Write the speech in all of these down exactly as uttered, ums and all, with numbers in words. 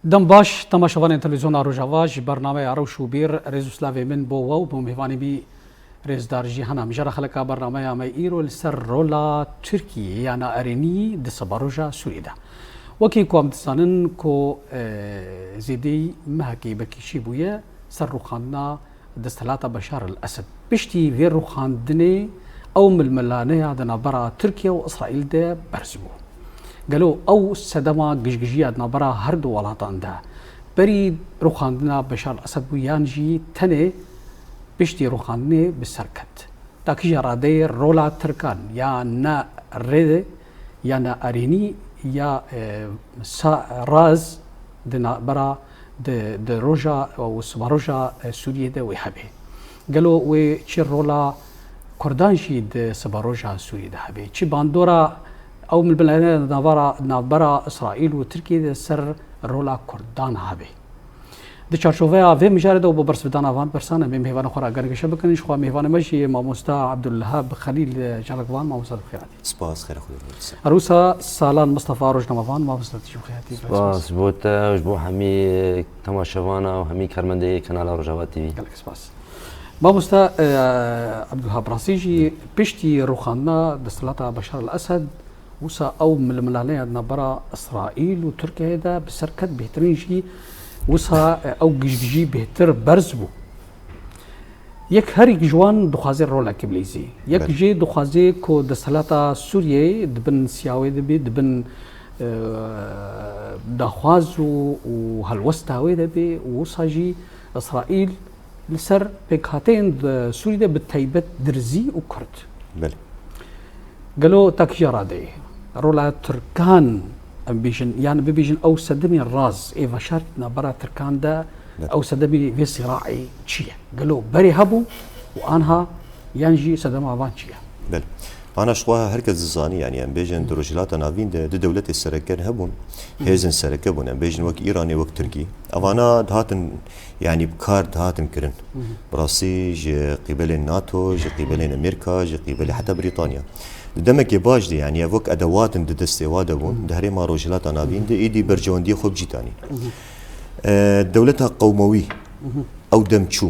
Dem baş, temaşevanên Televîzyona Rojava, ji bernameya Rewş û Bîr, rêz û slavê min bo we û bo mêvanê bî rêzdar Cîhana. Mijara xeleka bernameya me îro li ser rola Tirkiyê ya naerênî di sibaroja Sûriyê de. Wekî ku em dizanin ku, e, zêdeyî mehekê belkî çêbûye ser rûxandina desthilata Beşar el Esed. Piştî vê rûxandinê ew milmilaneya di navbera Tirkiye û Îsraîl de berz bû. Gelo ew sedema gijgijiya di navbera her du welatan de berî rûxandina Beşar el Esed bû yan jî tenê piştî rûxandinê bi ser ket? Ta kîja radeyê rola Tirkan ya ne rê ya ne erênî ya, e, sa-, raz di navbera di, di roja û sibaroja, e, Sûriyê de wê hebe? Gelo wê çi rola Kurdan jî di sibaroja Sûriyê de hebe? Çi bandora ew milmilanê navbera, navbera Îsraîl û Tirkiyê de ser rola Kurdan hebe? Di çarçoveya vê mijarê de û bo bersivdana van bersan em ê mêvanê xwe re agahî geşe bikin. Ji xwe mêvanê me jî mamosta Abdulwehab Xelîl, e, çalakvan, mamosta, tu bi xêr hatî. Spas, xêra Xwedê bibîne. Her wisa Salan Mistefa, rojnamevan, mamosta, tu jî bi xêr hatî. Spas bo te û ji bo hemî temaşevana û hemî karmendê Kanala Rojava T V. Gelek spas. Mamosta, e, Abdulwehab, rastî jî piştî rûxandina desthilata Beşar el Esed, wisa ew milmilaneya di navbera Îsraîl û Tirkiyeyê de bi ser ket, bêhtirîn jî wisa, e, ew gijgijî bêhtir berz bû. Yek, her yek ji wan dixwaze rolekê bilîzî. Yek Belê. jê dixwaze ku desthilata Sûriyeyê di bin siya wê de bê, di bin, e, daxwaz û, û helwesta wê de bê û wisa jî Îsraîl li ser pêkhateyên di Sûrî de bi taybet Dirzî û Kurd. Belê. Gelo ta kîja radeyê? Rola Tirkan, em bêjin, yani bibêjin ew sedemên raz ê veşartî navbera Tirkan de, Belê. ew sedemê vê sîraê çi ye? Gelo berê hebû û anha yan jî sedema van çi ye? Belê. Ana ji xwe her kes dizanî, yani em bêjin di Rojhilata Navîn de du dewletê sereke hebûn, hêzên sereke bûn, em bêjin wek Îranê, wek Tirkî. Evana dihatin, yani bi kar dihatin kirin. Hı hı. Bi rastî ji qîbelên NATO, ji qîbelên Amerîka, ji qîbelê heta Brîtanya. Di demekê baş de, yani ev wek edewat in di destê wa de bûn, Hı hı. di herêma Rojhilata Navîn de êdî bercewendiyê xwe bi cî tanîn. Hı hı. E, dewleta qewmewî, Hı hı. ew dem çû.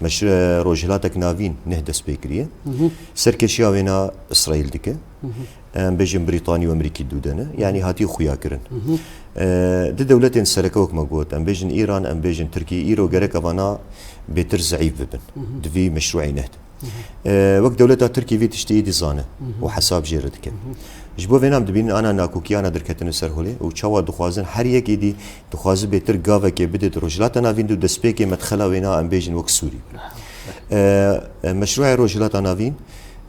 Meşru-, Rojhilatek Navîn neh dest pê kiriye. Hı hı. Serkêşiya wêna Îsraîl dike. Hı hı. Em bêjin Brîtanî û Amerîkî dû de ne. Yanî hatiye xuya kirin. Hı hı. E, di dewletên sereke wek me got, em bêjin Îran, em bêjin Tirkî, îro gerek evana bêtir zeîf bibin. Hı hı. Di vî meşruê neh de. Hı hı. E, wek dewleta Tirkî vî tiştî êdî zane Hı hı. û hesab jê re dike. Hı hı. Ji bo vêna em dibînin ana nakokiyana derketine ser holê û çawa dixwazin her yek êdî dixwaze bêtir gavekê bide di Rojhilata Navîn de û destpêkê medxela wêna em bêjin wek Sûrî. E, e, meşruê Rojhilata Navîn,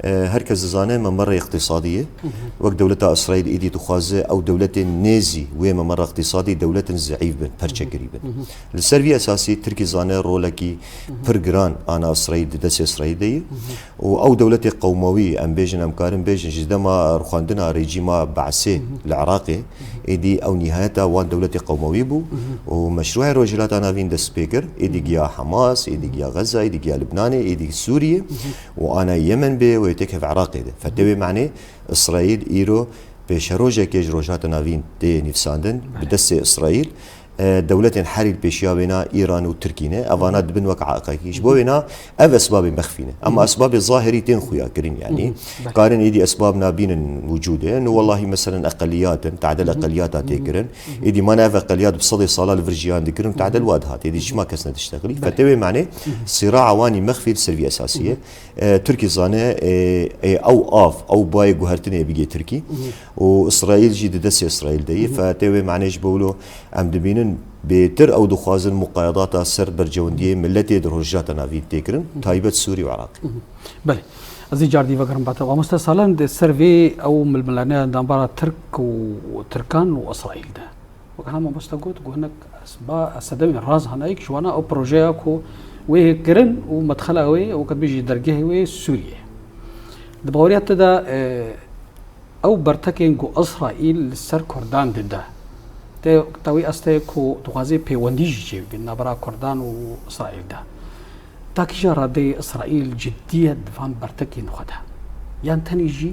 e, her kes dizane memerê îqtîsadî ye. Hı hı. Wek dewleta Îsraîl êdî dixwaze ew dewletên nêzî wê memera îqtîsadî dewletin zeîf bin, perçekirî bin. Hı hı. Li ser vî esasî Tirkî zane rolekî Hı hı. pir giran ana Îsraîl di destê Îsraîl de ye. Hı hı. Û ew dewletê qewmewî, em bêjin, em karin bêjin, ji dema rûxandina rejîma Be'sê Hı hı. li Iraqê, Hı hı. êdî ew nîhayeta wan dewletê qewmewî bû Hı hı. û meşruê Rojhilata Navîn dest pê kir, êdî Hı hı. giya Hamas, êdî Hı hı. giya Xeza, êdî giya Libnanê, êdî Sûriyê Hı hı. û ana Yemen bê û ê têkeve Iraqê de. Fetê Hı hı. wê manê Îsraîl îro pêşerojekê ji Rojhilata Navîn tê nivîsandin, bi Belê. destê Îsraîl, e, dewletên herî li pêşiya wêna Îran û Tirkî ne. Evana Hı hı. dibin wek aîqekî. Ji Hı bo hı. wêna ev esbabê mexfî ne. Ama Hı hı. esbabê zahirî tên xuya kirin, yani. Hı hı. Belê. Karin êdî esbab nabînin wicûdê. No, wellahî, meselen, eqeliyat in, tadil Hı hı. eqeliyata Hı hı. tê kirin. Hı hı. Êdî ma ne ev eqeliyat bi sedê sala li vir jiyan dikirin, Hı hı. tadil wa dihat. Êdî Hı hı. çima kes nediştexilî? Belê. Fetê wê manê, Hı hı. sîraa wan î mexfî li ser vî esasî ye. Hı hı. E, Tirkî zane, e, e, ew av, ew bayê guhertinê bigê Tirkî. Hı hı. Û Îsraîl jî di destê Îsraîl de ye. Hı hı. Fetê wê manê ji bo wilo em dibînin bêtir ew dixwazin muqayedata ser bercewendiyê miletê di Rojhilata Navîn tê kirin, Hı hı. taybet Sûrî û Iraqê. Hı hı. Belê. Ez ê cardî vegerim bate. Mamoste Salan, di ser vê ew milmilaneya navbera Tirk û Tirkan û Îsraîl de. Wek hema mamoste got, ku hinek esba-, sedemên raz hene, yek ji wana ew projeya ku wê kirin û medxela wê, weke dibêjî dergehê wê Sûriyê. Di baweriya te de, e, ew bertekên ku Îsraîl li ser Kurdan dide, te, ta wî astê ku dixwaze pêwendî jî çêbibin navbera Kurdan û Îsraîl de. Ta kîja radeyê Îsraîl ciddî ye di van bertekên xwe de? Yan tenê jî, e,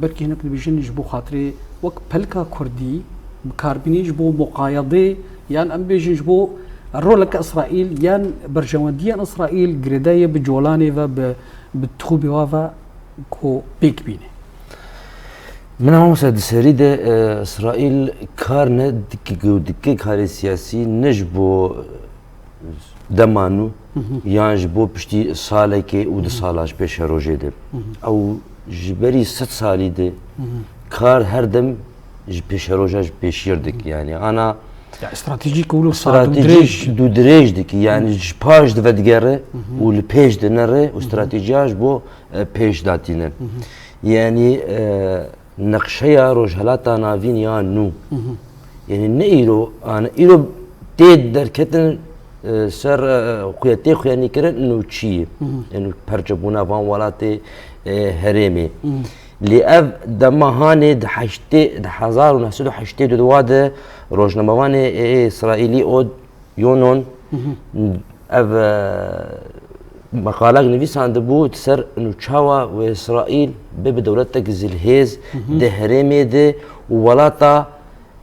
belkî hinek dibêjin ji bo xatirê wek pelka kurdî bikarbînê ji bo muqayedê Yan em bêjin ji bo roleke Îsraîl yan berjewendiyên Îsraîl girêdayî bi Colanê ve, bi, bi tixûbê wa ve ku pêk bîne. Min a wisa di serî de, e, Îsraîl kar ne dike, dike karê siyasî ne ji bo dema nû, Hı hı. yan ji bo piştî salekê û du Hı hı. sala ji pêşerojê de. Hı hı. Ew ji berî sed salî de Hı hı. kar her dem ji pêşeroja ji pêşiyê dike. Hı hı. Yani ana Ya stratejîk û wilo saet û stratejîk dirêj. dû dirêj dike. Yani Hı. ji paş de vedigere Hı hı. û li pêş de nere û Hı hı. stratejiya ji bo, e, pêş datîne. Hı hı. Yani, e, nexşeya Rojhelata Navîn ya nû. Hı hı. Yani ne îro, ana îro tê derketin, e, ser, e, xuya tê xuyanîkirin nû çi ye? Hı hı. Yani perçebûna van welatê, e, herêmê. Hı hı. Lê ev dema hanê di heştê, di hezar û neh sed û heştê û dua de rojnamevanê ê Îsraîlî od Yonon Hı hı. ev, e, meqalek nivîsandibû di ser nû çawa wê Îsraîl bê bi dewletek zilhêz Hı hı. di herêmê de û welata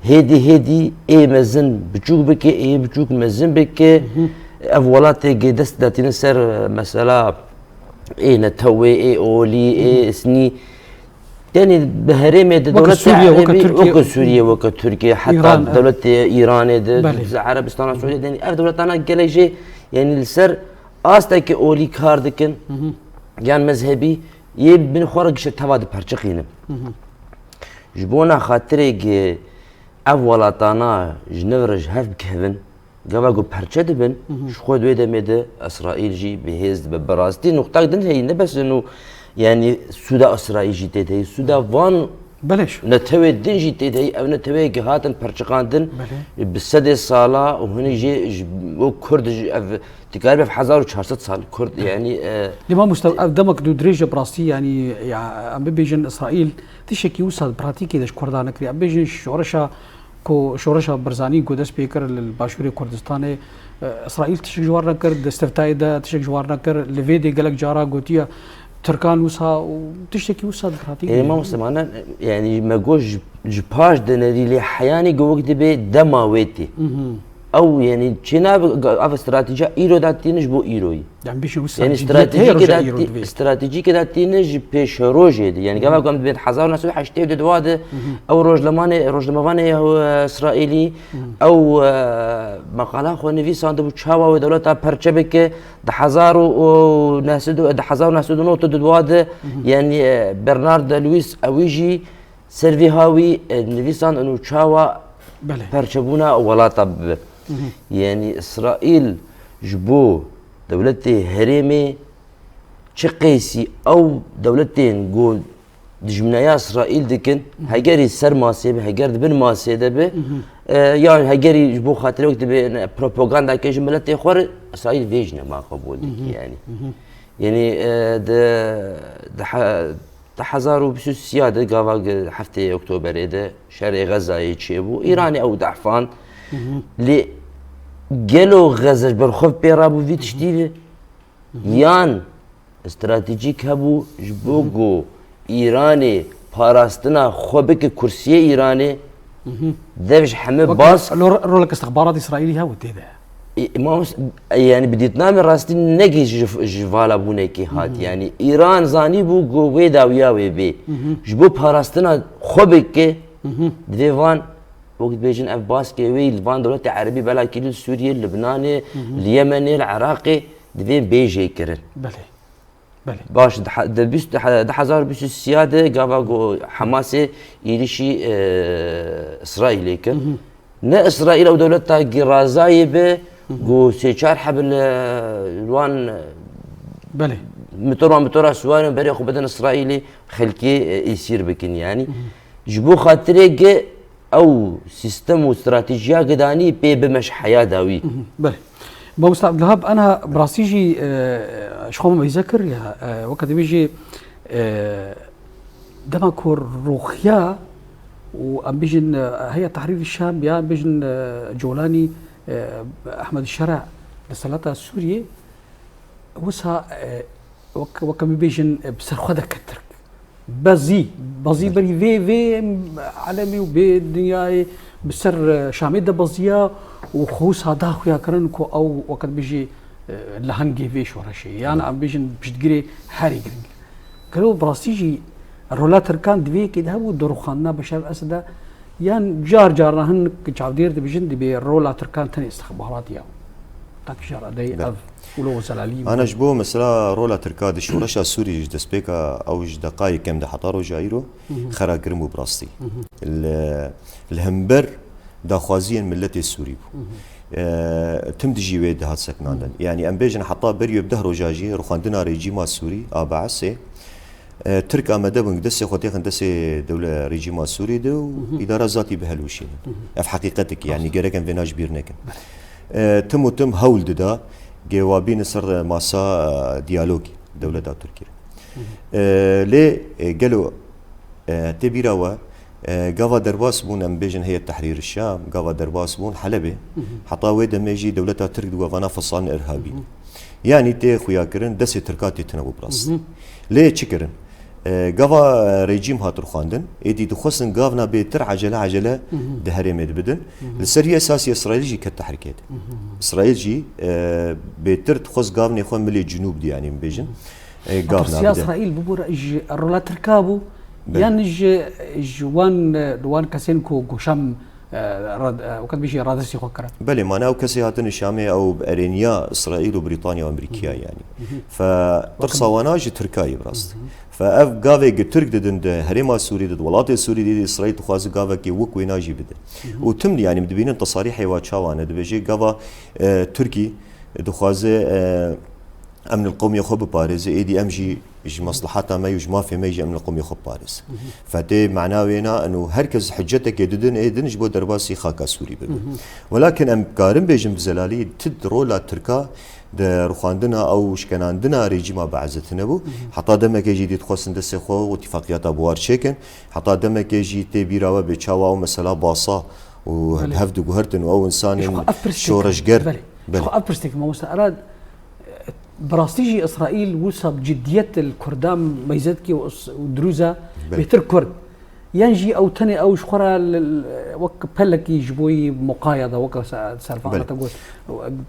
hêdî hêdî ê mezin biçûk bike, ê biçûk mezin bike. Hı hı. Ev welatê gê dest datîne ser, e, mesela ê netewê, ê olî, ê Hı hı. isnî. Yani bi herêmê de Weke dewletê Sûriye, weke Erebî, Tirkiye, weke Sûriye, weke Tirkiye, heta Îran, e. dewletê Îranê de, Belê. Erebistana Sûriye de, yani ev dewletana gelek jê, yani li ser astekî olî kar dikin, Hı hı. yan mezhebî, yê bin xwe re gişek teva diperçiqînin. Hı hı. Ji bona xatirê ge ev welatana ji nû re ji hev bikevin, gava ku perçe dibin, Hı hı. ji xwe di wê demê de Îsraîl jî bi hêz dibe. Bi rastî nuqtak din heye, ne bes inu, yani sûda Îsraîl jî tê de heye, sûda van Belê. netewê din jî tê de heye. Ev neteweyê ki hatin perçiqandin, Belê. bi sedê sala û hinî jê ji bo Kurd ji ev, dikaribe ev hezar û çar sed sal Kurd, yani, e, Lê mamoste, ev demek dû dirêj e bi rastî, yani, ya, em bibêjin Îsraîl tiştekî wisa di pratîkê de ji Kurdan nekiriye. Em bêjin şoreşa ku şoreşa Barzanî ku dest pê kir li Başûrê Kurdistanê, e, Îsraîl tiştek ji wan re kir, di sifdayê de tiştek ji wan re kir, li vê dê gelek cara gotiye Tirkan wisa û tiştekî wisa di pratîkê Ê, de. Mamoste, mane, yani me got ji, ji paş de nerî lê heyanî ku wek dibe dema wê tê. Mhm. Ew, yani çênabe, ev stratejiya îro datîne ji bo îroyî. Yani bişî wisa Yani cidiyet heye stratejîkê roja da îro tî-, divê. stratejîkê da tîne ji pêşerojê de. Yani gava ku em dibên hezar û neh sed û heştê û dua de ew rojnamanê, rojnamevanê, e, Îsraîlî, ew, e, meqala xwe nivîsandibû çawa wê dewleta perçe bike, di hezar û neh sed û, di hezar û neh sed û nod û dua de, yani, e, Bernard Lewis ewî jî ser vî hawî, e, nivîsand û çawa Belê. perçebûna welata bibe. Yani Îsraîl ji bo dewletê herêmê çi qeysî ew dewletên ku dijmineya Îsraîl dikin, hegerî ser masê be, heger di bin masê de be, e, yan hegerî ji bo xatirê wek dibe, ne, propagandake ji miletê xwe re, Îsraîl vê jî nema qebûl dike, yani. Yani, e, di, di he-, di hezar û bîst û sê de gava ge-, heftê Oktoberê de şerê Xezayê çêbû, Îranê ew dehfand. Lê gelo Xeze ji ber xwe pê rabû vî tiştî ve? Yan stratejîk hebû ji bo ku Îranê parastina xwe bike kursiyê Îranê, dev ji heme Wek bas. lo-, rolek istixbarat Îsraîlî hebû tê de. E, ma wis-, e, yani bi dîtina min rastî negihîşt ji, ji vala bûnekê hat. Yani Îran zanîbû ku wê dawiya wê bê. Ji bo parastina xwe bike, divê van, wek dibêjin ev baskê wê li van dewletê Erebî belakî li Sûriyê, li Libnanê, li Yemenê, li Iraqê divê bê jêkirin. Belê. Belê. Baş, di he-, di bîst, di he-, di hezar bîst û sê de gava ku Hamasê êrîşî, e, Îsraîlê kir. Ne Îsraîl ew dewleta girazayê be ku sê çar heb li, li wan, Belê. motora, motora siwarin berê xwe bidin Îsraîlê, xelkê, e, êsîr bikin yani. Ji bo xatirê ge ew sîstem û stratejiya gidanî pê bime ji heya dawî. Mhm, belê. Mamosta Abdulwehab, ana bi rastî jî, e, ji xwe me meyze kir ya, e, weke dibêjî, e, dema ku rûxiya û em bêjin, e, Heya Tehrîrî Şam ya em bêjin, e, Colanî, e, Ehmed Şera li selata Sûriyê, Wisa, e, wek, wek em bêjin, e, bi ser xwe de ket Tirk. Bezî, bezî Belê. berî vê, vê alemî û vê dinyayê bi ser, e, Şamê de beziya û xwe wisa da xuya kirin ku ew weke dibêjî, e, lehengê vê şoreşê, yan em bêjin piştgirê herî giring. Gelo bi rastî jî rola Tirkan di vê yekê de hebû, di rûxandina Beşar el-Esed de, yan car caran hin çavdêr dibêjin, dibê rola Tirkan tenê istixbarat ya. Qet jara dey ev wilo zelalî. Ana ji bo mesela rola Tirka di şoreşa Sûrî ji destpêka ew ji deqa yekem de heta roja îro xera kirin bû bi rastî. Li, li hember daxwaziyên miletê Sûrî bû. E, tim dijî wê dihat sekinandin. Yanî em bêjin heta berî wê bi deh roja jî rûxandina rejîma Sûrî a Beesê, e, Tirk amade bûn destê xwe têxin destê dewle rejîma Sûrî de û îdara zatî bihelûşînin. Ev heqîqetek e, yanî gerek em vêna ji bîr nekin. E, tim û tim hewl dida gê wa bînin ser masa, e, diyalogê dewleta Tirkî re. E, lê, e, gelo, e, tê bîra we, e, gava derbas bûn, em bêjin Heyet Tehrîr Şam, gava derbas bûn Helebê. Heta wê demê jî dewleta Tirk di we vana fesalin irhabî. Yanî tê xuya kirin, destê Tirka tê tune bû bi rastî. Lê çi kirin? E, gava, e, rejîm hat rûxandin, êdî dixwestin gavna bêtir ecele ecele di herêmê de bidin. Li ser vî esasî Îsraîl jî ket tehrikê de. Îsraîl jî, e, bêtir dixwest gavnê xwe milê Cinûb de, yanî bibêjin. E, gavna Tirsiya bide. Îsraîl bibû re ji rola Tirka bû, Belê. Yan ji, ji wan, e, wan kesên ku goşam, e, rad-, e, weke dibêjî radestî xwe kira. Belê, mana ew kesê hatin Şamê ew bi erêniya Îsraîl û Brîtanya û Amerîkiya yanî. Fe tirsa wana ji Tirkayê bi rastî. Fe ev gavê gi Tirk didin di herêma Sûrî de, di welatê Sûrî de, Îsraîl dixwaze gavekê wek wêna jî bide. Û tim yanî dibînin tesarîhê wa çawa ne, dibêje gava, e, Tirkî dixwaze, e, emn el qewmê xwe biparêze, êdî em jî ji meslehata me û ji mafê me jî emn el qewmê xwe biparêzin. Fetê mana wêna, eno her kes hiccetekê didin, ê din ji bo derbasî xaka Sûrî bibe. Welakin em karin bêjin bi zelalî, ti rola Tirka di rûxandina ew şkenandina rejîma Beesê tune bû. Heta demekê jî dî dixwestin destê xwe û îtîfaqiyata Buhar çêkin. Heta demekê jî tê bîra we bê çawa ew mesela basa û Belê. Hev diguhertin û ew Ji xwe insanên ev pirsgirêk, şoreşger. Belê. Ji Belê. Xwe ev pirsgirêk, mamoste, era, e, bi rastî jî Îsraîl wisa bi ciddiyet li Kurdan meyze dike û is-, û dirûza Belê. Bêtir Kurd. Yan jî ew tenê ew ji xwe re li, li, wek pelekî ji bo yî muqayada, wek se-, servan Belê. Hate got,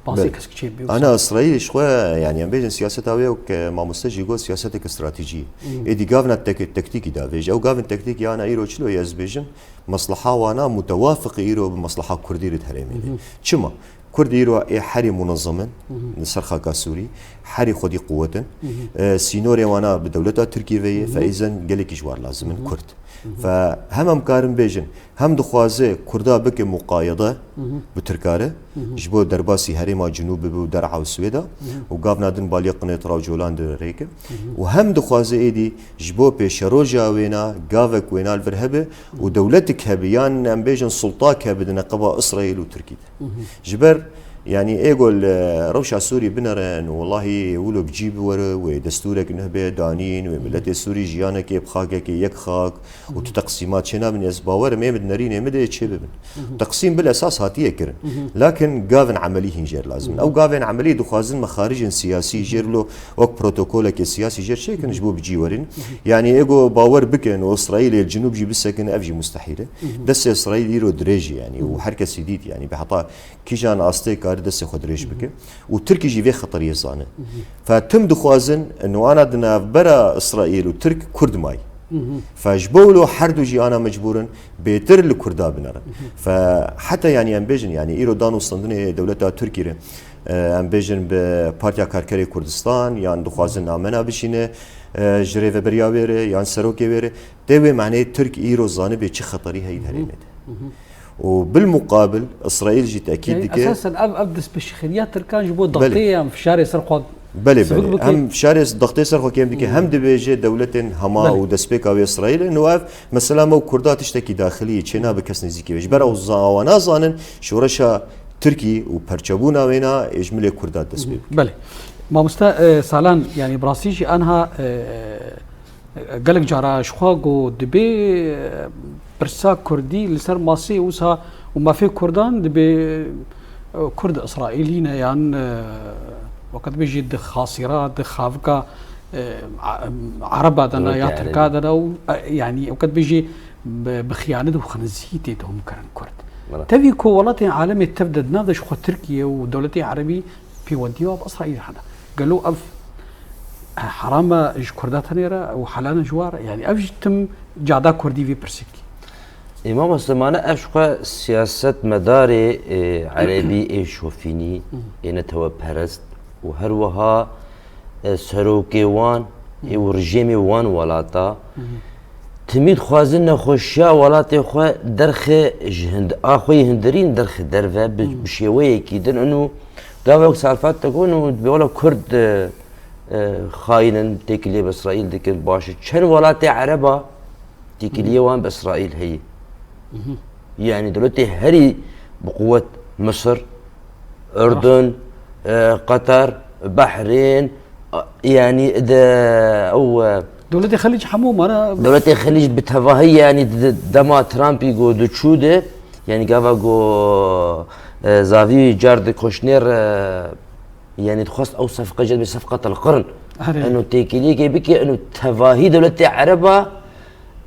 pasê Belê. Kesk çêbî. Ana Îsraîl ji xwe, yanî em bêjin siyaseta wê wek, e, mamoste jî got siyasetek stratejî. Êdî gavna tek-, tektîkî davêje. Ew gavin tektîkî ana îro çilo ye ez bêjim, mesleha wana mutewafiq îro bi mesleha Kurdî re di herêmê de. Çima? Kurd îro ê herî munezim in li ser xaka Sûrî, herî xwedî quwet in. E, sînorê wana bi dewleta Tirkî ve ye, fe îzen gelekî ji war lazim in Kurd. Fe hem em karin bêjin, hem dixwaze Kurda bike muqayede bi Tirka re, ji bo derbasî herêma Cinûb bibe û der'a û Swêda û gavna din baliyê Qinêtra û Colan de rêke. Û hem dixwaze êdî ji bo pêşeroja wêna gavek wêna li vir hebe û dewletik hebe, yan em bêjin sultak hebe di neqeba Îsraîl û Tirkî de. Ji ber, yanî ê go li rewşa Sûrî binerin, welahî wilo bi cî biwere, wê destûrek nuh bê danîn, wê miletê Sûrî jiyanekê bi xakekê yek xak û tu teqsîmat çênabin, ez bawer im ê min di nerînê min de ê çêbibin. Teqsîm bil esas hatiye kirin. Lakin gavên emelî hîn jêr lazim in. Ew gavên emelî dixwazin mexaricên siyasî jêr lo wek protokolekê siyasî jêr çêkin ji bo bi cî werin. Yanî ê go bawer bikin û Îsraîlê li Cinûb jî bisekin, ev jî mustehîl e. Destê Îsraîl îro dirêj e yanî û her kesî dît yanî bi heta kîjan astê kare destê xwe dirêj bike. Û Tirkî jî vê xeteriyê zane. Fe tim dixwazin, wana di navbera Îsraîl û Tirk Kurd may. Fe ji bo wilo her du jî ana mecbûr in bêtir li Kurda binerin. Fe heta yanî em bêjin, yanî îro dan û standinê dewleta Tirkî re, e, em bêjin bi Partiya Karkerê Kurdistan, yan dixwazin namena bişîne, e, ji rêveberiya wê re, yan serokê wê re, tê wê maneyê Tirk îro zanibê çi xeterî heyî di herêmê de. Û bil muqabil Îsraîl jî tekîd Yanî dike. Esasen ev, ev destpêşxeriya Tirkan ji bo Belê. Dextê yan fişarê ser xwe Belê, sivik belê. Bike. Hem fişarê dextê ser xwe kêm dike, hem dibêje dewletên hema Belê. Û destpêka wê Îsraîl in û ev mesela me û Kurda tiştekî daxilî çênabe kes nêzîkî wê. Ji ber ew za-, wana zanin şoreşa Tirkî û perçebûna wêna ê ji milê Kurda dest pê bike. Belê. Mamoste, e, Salan, yanî bi rastî jî anha, e, Gelek cara ji xwe got dibê, e, pirsa kurdî li ser masê wisa û mafê kurdan dibê, e, kurd Îsraîlî ne yan, e, weke dibêjî di xasîra, di xavika, e, a-, ereba de ne ya Weke tirka ereba. De ne û, e, yanî weke dibêjî bi, bi xiyanet û xinzî tê dihum kirin kurd. Tevî ku welatên alemê tev de di nav de ji xwe Tirkiye û dewletên erebî pêwendiya bi Îsraîl hene. Gelo ev, eh, heram e ji Kurda tenê re û helal e ji wan re? Yanî ev jî tim cada Kurdî vê pirsîkî. Ê mamoste, mane ev ji xwe siyasetmedarê, ê, erebî, ê şofînî, ê neteweperest û her wiha, e, serokê wan, ê, û rejêmê wan welata, timî dixwazin nexweşiya welatê xwe derxe ji hind-, a xwe yê hundirîn derxe derve bi, bi şêweyekî din. Û gava wek Salfat te got, û dibê wela Kurd, e, e, xayîn in, têkiliyê bi Îsraîl dikin, baş e. Çend welatê ereba têkiliyê wan bi Îsraîl heye. Yanî dewletê herî bi quwet Misir, Urdun, e, Qatar, Behrên, a, yanî de ew, e, Dewletê Xelîc hemû mane. Dewletê Xelîc bi tevahî, yanî di, dema Trumpî got diçû de, yanî gava got, e, zavî Jared Kushner, e, Yanî dixwest ew sefqe jê dibe sefqetel qirn. Erê. Eno têkiliyekê bike, eno tevahî dewletê ereba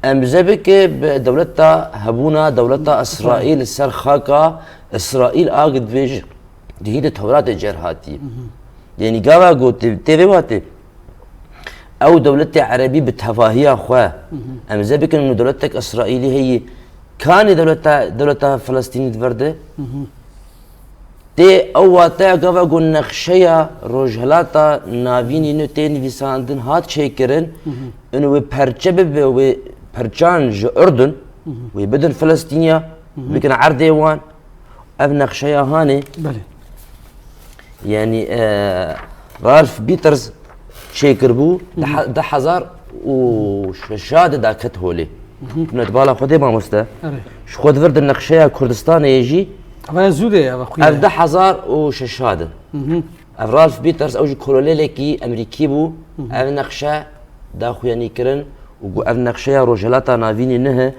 emze bike bi dewleta hebûna dewleta Îsraîl li ser xaka Îsraîl a gi dibêje di hîdê Tewratê cer hatiye. Yanî gava got tê, tê vê watê ew dewletê erebî bi tevahiya xwe emze bikin û dewletek Îsraîlî heye kanê dewleta, dewleta Filistînî di vir de. Tê ew wateya gava ku nexşeya Rojhilata Navînî nû tê nivîsandin hat çêkirin, û wê perçe bibe, wê perçan ji Urdun, wê bidin Filistîniya, bikin erdê wan. Ev nexşeya hanê. Belê. Yanî, e, Ralph Peters çêkiribû, di he-, du hezar û şeş de da ket holê. Min di bala xwe dê mamoste. Erê. Ji xwe di vir di nexşeya Kurdistanê yê jî. Eva zû de ye, eva xwe ye. Ev du hezar û şeş de. Ev Ralph Peters, ew jî kolonelekî Emerîkî bû. Ev nexşe da xuyanî kirin û got ev nexşeya Rojhilata Navînî nihe.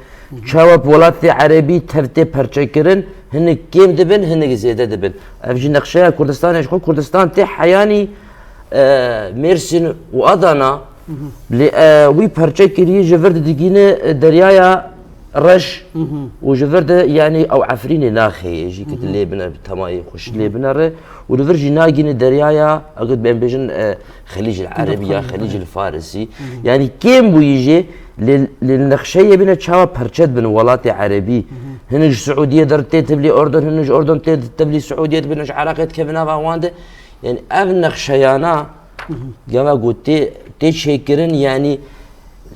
Çawa bi welatê erebî tev tê perçekirin, hinek kêm dibin, hinek zêde dibin. Ev jî nexşeya Kurdistanê ji xwe Kurdistan tê heyanî, e, Mêrsîn û Adana, lê, e, wî perçe kiriye ji vir didigîne, e, deryaya reş û ji vir de, yanî ew Efrînê naxê, jî ki lê bine, bi temayê xweş lê bine re û li vir jî nagîne deryaya, ew em bêjin, e, Xelîcil Erebî ya Xelîcil Farisî. Yanî kêm bûyî jê, lê, lê nexşeyê bine çawa perçe dibin welatê Erebî. Hinek ji Siûdiyê der tê tevlî Urdun, hinek ji Urdun tê tevlî Siûdiyê dibin, ji Iraqê dikevin nava wan de. Yanî ev nexşeyana gava ku tê, tê çêkirin, yanî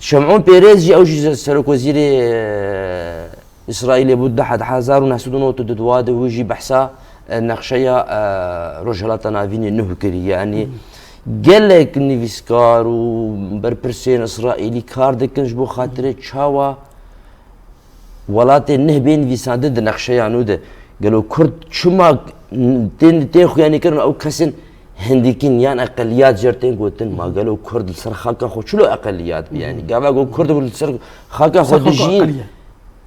Şemûn Pêrêz jî ew jî serokwezîrê, e, Îsraîlê bû, di hezar û neh sed û nod û du de wî jî behsa, e, nexşeya, e, Rojhilata Navînê nû kirî. Yanî gelek nivîskar û berpirsên Îsraîlî kar dikin ji bo xatirê çawa welatê neh bê nivîsandin di nexşeya nû de. Gelo Kurd çima tên, tên xuyanî kirin ew kesên hindikîn yan eqeliyat jê re tên gotin? Ma gelo Kurd li ser xaka xwe çilo eqeliyat bû? Yanî gava ku Kurd bû li ser xaka xwe dijî,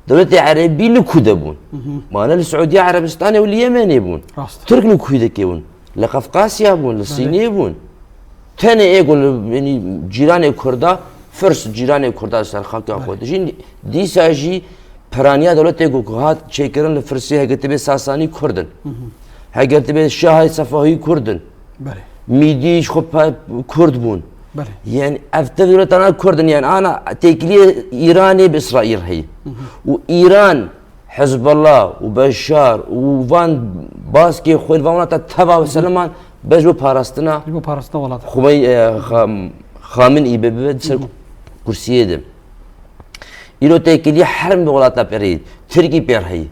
dewletê Erebî li ku de bûn? Ma ne li Siûdiya Erebistanê û li Yemenê bûn. Rast. Tirk li ku de bûn? Li Qefqasya bûn, li Sînê bûn. Tenê ê ku li, yanî cîranê Kurda, Firs cîranê Kurda li ser xaka xwe dijîn. Dîsa jî piraniya dewletê ku, ku hat çêkirin li Firsê, heger tu bê Sasanî Kurd in. Heger tu bê Şahê Sefahî Kurd in. Belê. Mîdî ji xwe pe-, Kurd bûn. Belê. Yanî ev tev dewletana Kurd in, yanî ana têkiliyê Îranê bi Îsraîl heye. Û Îran, Hizbullah û Beşar û van baskê xwe li van welata teva seleman bes bo parastina. Ji bo parastina welata. Xumey-, e, Xam-, Xameneî be, be ser kursiyê de. Îro têkilî her bi welata pê re yî. Tirkî pê re heyî.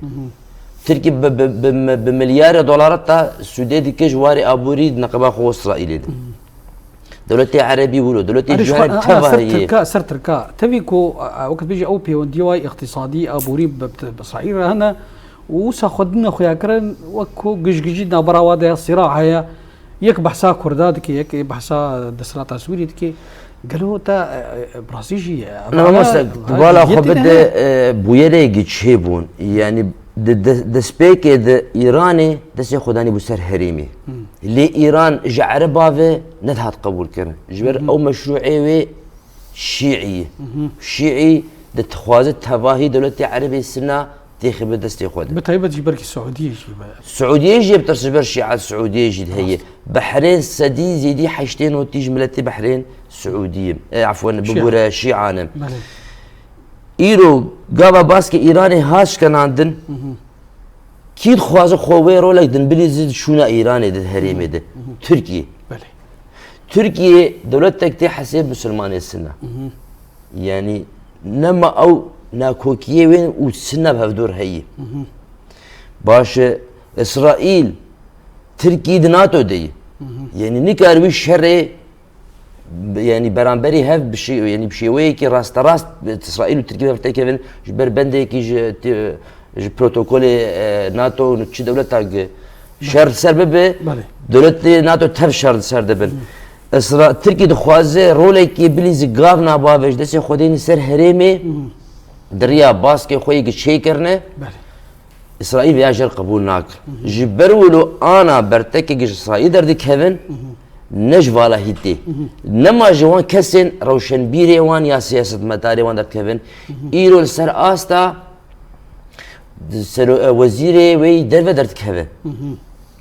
Tirkî bi, bi, bi, bi milyarê dolara ta sûdê dike ji warê aborî di neqeba xwe Îsraîlê de. Dewletê Erebî wilo, dewletê Erê, ji xwe, cîhanê ha, teva ser heye. Tirka, ser Tirka. Tevî ku, a, a, wekî dibêjî ew pêwendiya wayî îqtîsadî, aborî bi, bi, bi Îsraîl re hene û wisa xwe dine xuya kirin wek ku gijgijî navbera wa de ya sîra heye. Yek behsa Kurda dike, yek ê behsa desthilata Sûrî dike. Gelo te, e, e, bi rastî jî, e, Na, mamoste, tu bala xwe bide, e, bûyerê giçê bûn. Yanî di, di, destpêkê de Îranê destê xwe danî bû ser herêmê. Lê Îran ji Ereba ve nedihat qebûl kirin. Ji ber ew meşrûê wê Şîî. Şîî dixwaze tevahî dewletê Erebê Sina têxibe destê xwe de. Bi taybet ji ber kî Siûdiyê jî be. Siûdiyê jî yê bi tirs ji ber şîa Siûdiyê jî heye. Behrên sedî zêdî heştê notî ji miletê Behrên Siûdiyê. E, efwen, bibûre şîa ne. Îro gava baskê Îranê hat şkenandin. Kî dixwaze xwe wê rolek din bilîzî di şûna Îranê de, herêmê de. Tirkiye. Tirkiye dewletek tê hesê misilmanê Sinna. Yanî nema ew nakokiyê wê û Sinna bi hevdor heye. Baş e, Îsraîl, Tirkiye di NATO de ye. Yanî nikar wî şerê, yanî beramberî hev bi şê-, yanî bi şêweyekî rasterast Îsraîl û Tirkiye bi hev têkevin, ji ber bendekî ji, ji protokolê, e, NATO û çi dewletak şer ser bibe, dewletê NATO tev şer di ser dibin. Îsra-, Tirkî dixwaze rolekî bilîzî gavna bavê ji destê xwe deyne ser herêmê, di riya baskê xwe yê ki çêkirine, Îsraîl vêya jer qebûl nake. Ji ber wilo ana bertekê ki ji Îsraîl derdikevin, ne ji vala hîtê. Nema ji wan kesên rewşenbîrê wan ya siyasetmedarê wan derdikevin, îro li ser asta Sero-, e, wezîrê wê yî derve derdikeve.